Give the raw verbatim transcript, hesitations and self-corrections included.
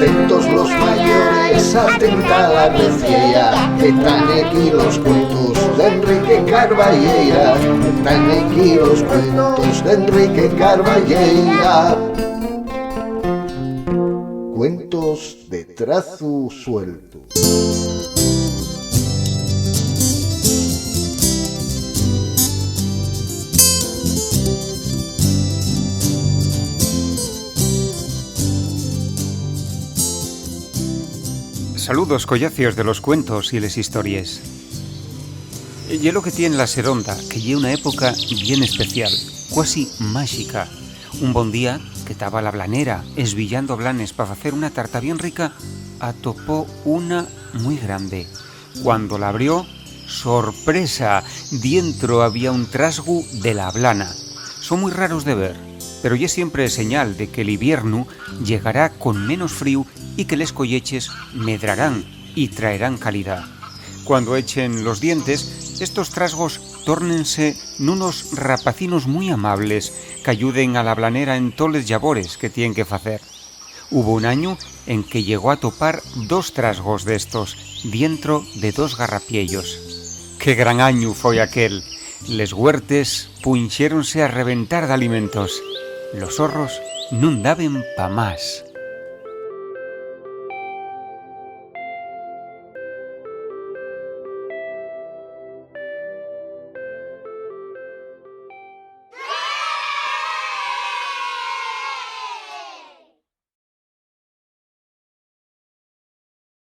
Atentos los mayores, atenta la reciera, que tán aquí los cuentos d'Enrique Carballeira, que tán aquí los cuentos d'Enrique Carballeira. Cuentos de trazu sueltu. Saludos, collacios de los cuentos y les histories. Ye lo que tien la seronda, que ye una época bien especial, cuasi máxica. Un bon día, que taba la blanera esbillando blanes pa facer una tarta bien rica, atopó una mui grande. Cuando la abrió, ¡sorpresa! Dientro había un trasgu de la blana. Son mui raros de ver, pero ye siempre señal de que l'hibiernu llegará con menos fríu y que les colleches medrarán y traerán calidá. Cuando echen los dientes, estos trasgos tórnense nunos rapacinos mui amables, qu'ayuden a la blanera en toles llabores que tien que facer. Hubo un añu en que llegó a topar dos trasgos d'estos dientro de dos garrapiellos. ¡Qué gran añu foi aquel! Les huertes punxéronse a reventar d'alimentos. Los horros nun daben pa más.